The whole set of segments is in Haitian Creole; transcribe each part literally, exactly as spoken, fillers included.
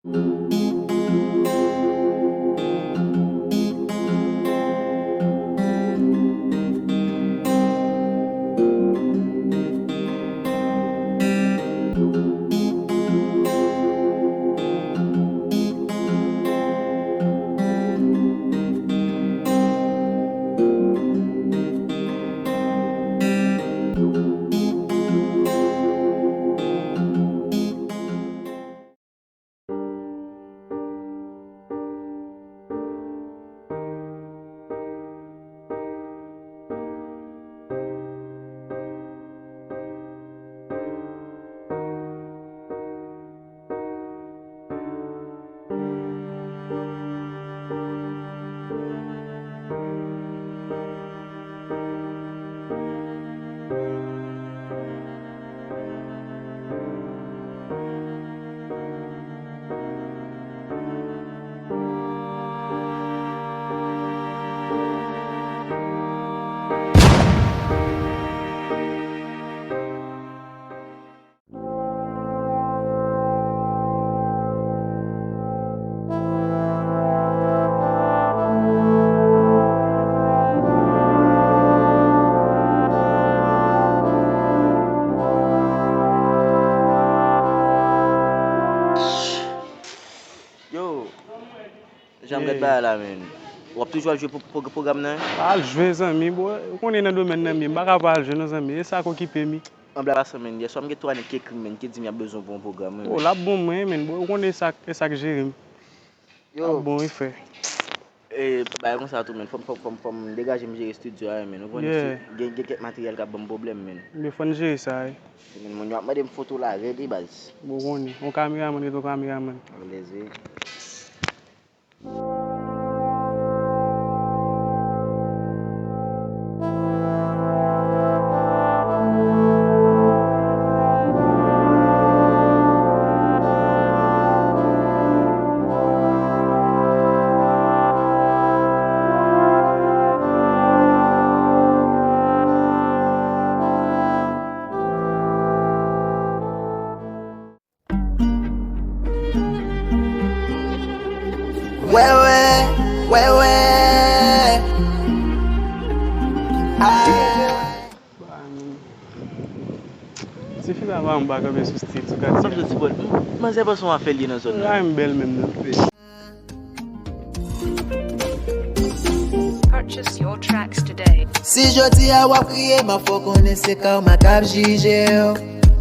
Yo, jan m gad bagay la, men. W ap toujou al jwe pou, pou pwogram nan? Pa al jwe, zanmi, bro. Ou konnen nan domèn nan m ye, m pa ka pa al jwe non, zanmi. E sa k okipe m. An blag pasan, men, yèswa m gen twa nèg ki ekri m, men, ki di m y ap bezwen w pou yon pwogram, wi, men. O, l ap bon mwen, men, bro, ou konnen e sa, e sa k jere m. Yo. L ap bon, wi, frè. E, bagay konsa tou, men, fò m, fò m, fò m, fò m degaje m jere estidyo a, wi, men. Ou konnen gen, gen kèk materyèl k ap ban m pwoblèm, men. Men fò n jere sa, wi. Men, moun yo ap mande m foto la rèd, wi, baz. Bon, ou konnen, yon kameramann rete yon kameramann. Alèz, wi. Wè, wè, wè, wè. Ah. Tifi la pa anba kanpe sou stil, sou katye. Manzè, panse yon afè l ye nan zòn nan. Ay, m bèl menm nan. Purchase your tracks today. Si jodi a w ap kriye, man, fò konnen se karma k ap jije w.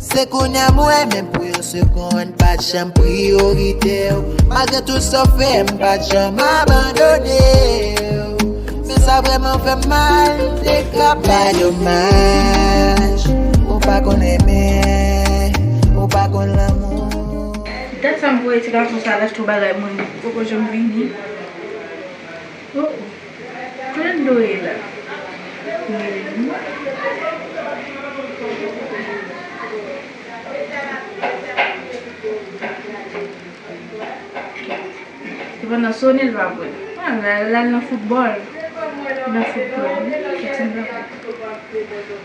Se kounye a m wè, menm pou yon segonn, pa t janm priyorite w. Malgre tout sa w fè, m pa t janm abandone w. Men sa vrèman fè m mal, te ka pa domaj. Ou pa konn renmen, ou pa konn lanmou. Dat sa m voye ti gason sa al achte yon bagay, mwen poko janm vini. Oh, oh. Kote Ndo ye la? Sepandan, sonnen l pa pran. Ah, l al nan foutbòl. Nan foutbòl, wi. Kèt sa m pa pran.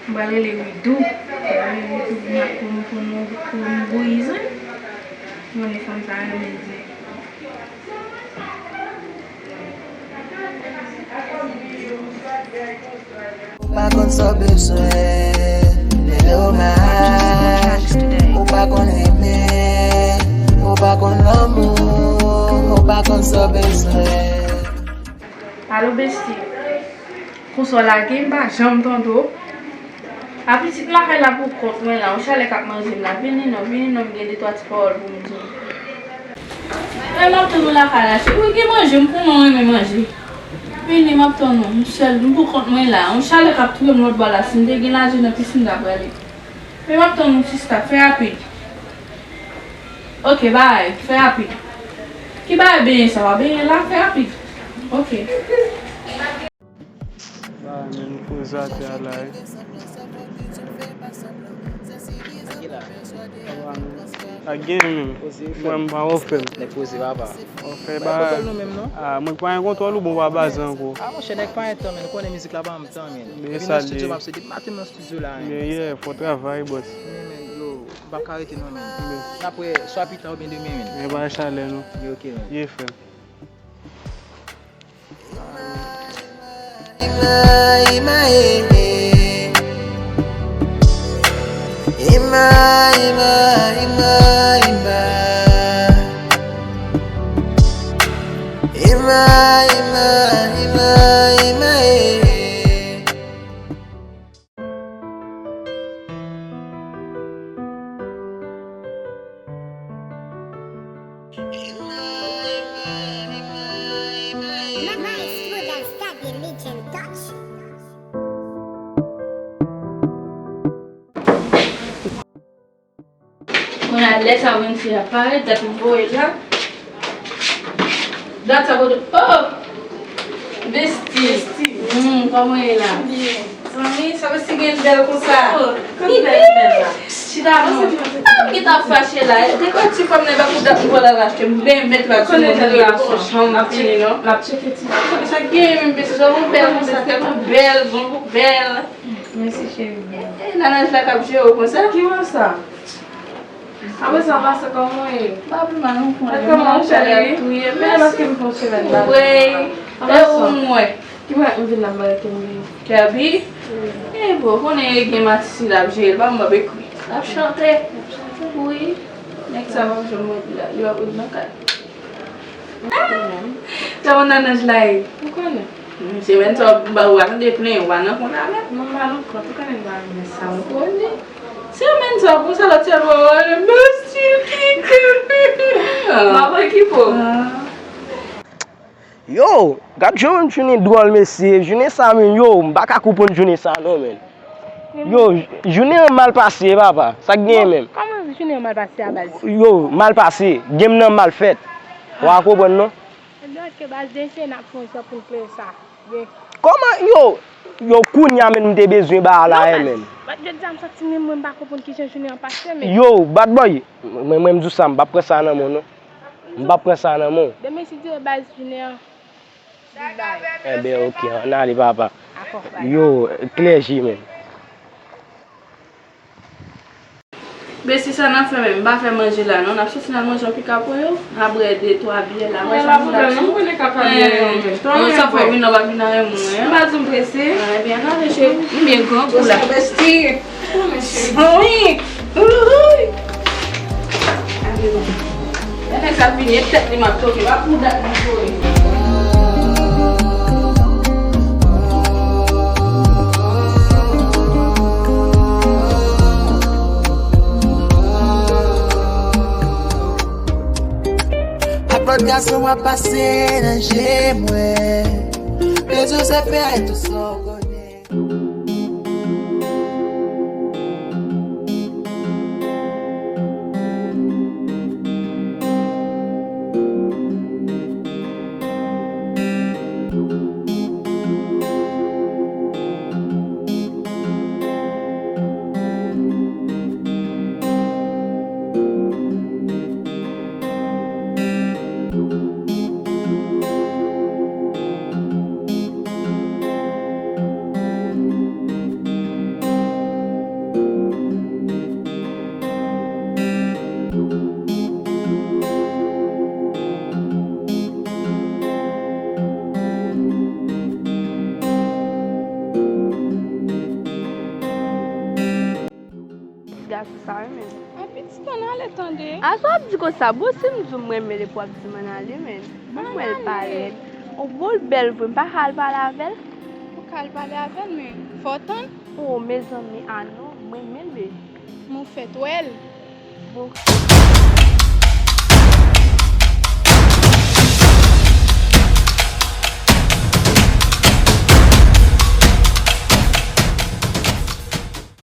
M pral rele Widou. M pral rele Widou pou m, pou m, pou m, pou m bouyi zen. M konnen fanm sa renmen zen. Ou pa konn sa w bezwen, men domaj. Ou pa konn renmen, ou pa konn lanmou, ou pa konn sa w bezwen. Alo, besti. Konsa w lage, m pa janm tande w. A pitit lakay la pou kont mwen la, yon chalè k ap manje m la. Vini non, vini non, m gen de twa ti pawòl pou m di w. Mwen m ap tann ou lakay la, cheri. Wi, gen manje, m konnen w renmen manje. Vini, m ap tann ou. M sèl, m pou kont mwen la. Yon chalè k ap touye m lòt bò la. Si m te gen lajan nan pisin, m ta prale. Men m ap tann ou, sista. Fè rapid. Oke, bay. Fè rapid. Ki bagay benyen sa? W ap benyen la? Fè rapid. Oke. Ba, men, koze atè a la, wi. Ak gen menm. Mwen, m pa wè w, frè m. Nèg poze, papa. Ou fè ba. Ah, mwen pa gen kontwòl ou bon pa baze ankò. Ah, monchè, nèg pa gen tan, men. Ou konnen mizik la pa gen tan, men. Epi nan estidyo, m ap se depi maten nan estidyo la, men. Yeah, yeah, fò travay, boss. Men, men, yo. M p ap ka rete non, men. N ap wè swa pita oubyen demen, men. Men bagay chalè, non. Li oke, men. Ye, frè m. Kounye a, lè sa Wensi ap parèt, dat m voye la. Dat sa kote, oh! Besti. Besti. Hmm, kòman w ye la? Byen. Zanmi, sa Besti gen bèl konsa? Oh, kot bèl, bèl la? Chita non. Ah, m gentan fache la. Te kwè ti fanm nan pa pou dat m pral al achte. M byen mèt la. Konnen jan gason chanm ap fini non. L ap tcheke ti. Sa gen menm Besti, sa gon bèl konsa, tèlman bèl, gon bèl. Mèsi cheri. E, e, Nanaj la k ap jere w konsa? Ki wè sa? Apre sa, pase kòman w ye? Pa pli mal non, konnen. Kòman w cheri? Touye, men paske m fè yon semèn la. Wey, e ou m wè. Ki bagay m vin la m bagay ke m gen? Kèbi? E bon, konnen e gen Matisi l ap jere, l pa m ap ekri. L ap chante. Wi. Nèg sa p ap janm rete la, li p ap rete nan kay. Kòman Nanaj la ye? Ou konnen. Semèn sa w ba ou a tande plen, ou pa nan kont avè m. Mwen m pa nan kont, ou konnen m pa renmen sa, ou konnen. Semèn sa pou sa lòt sèl mwen wè mèsi kite. M ap okipe w. Yo, gad jan yon jounen dwòl mesye, jounen sa menm yo, m pa ka konprann jounen sa non menm. Yo, jounen an mal pase papa, sa k genyen menm? Kòman jounen an mal pase a baz? Yo, mal pase, game nan mal fèt. Ou a konprann non? Ebyen, oke, baz, demen n ap fè yon jan pou n pleye sa. Byen. Kòman? Yo, yo, kounye a menm m te bezwen ba a la, non, baz, menm. Bat, jodi a m santi menm mwen m pa konprann kijan jounen an pase, men. Yo, Bad Boy, mwen, mwen m di w sa, m p ap pran sa nan men w, non. M p ap pran sa nan men w. Demen si Dye vle, baz, jounen an, big bag. Enben, oke, ann ale, papa. Akò, baz. Yo, klè je, menm. Besti, sa n ap fè menm? M pa fè manje la non. N ap soti n al manje yon pika pou yo. N ap bwè de twa byè la. Mwen sa m ap di. Mwen konnen k ap pale yo menm. Twa mwen sa fò vin nan pa vin nan renmen mwen. M pa di m prese. Ebyen, n ale cheri. M byen gran kou la. Besti. Zanmi. Ouy. Lè nèg sa vini, e tèt li m ap toke, pa pou dat li voye. Ak lòt gason w ap pase nan je mwen. Bezwen se fè tou sa w konnen. Ti gason sa wi menm. An pitit ann ale tande. A sa w ap di konsa, bon si m di w m renmen l epi w ap di m ann ale menm. Bon m wè l parèt. O bon l bèl vre, m pa ka al pale avè l. Ou ka al pale avè l, men fò w tann. O mezanmi, a non, m renmen l. Men w fèk wè l. Bon.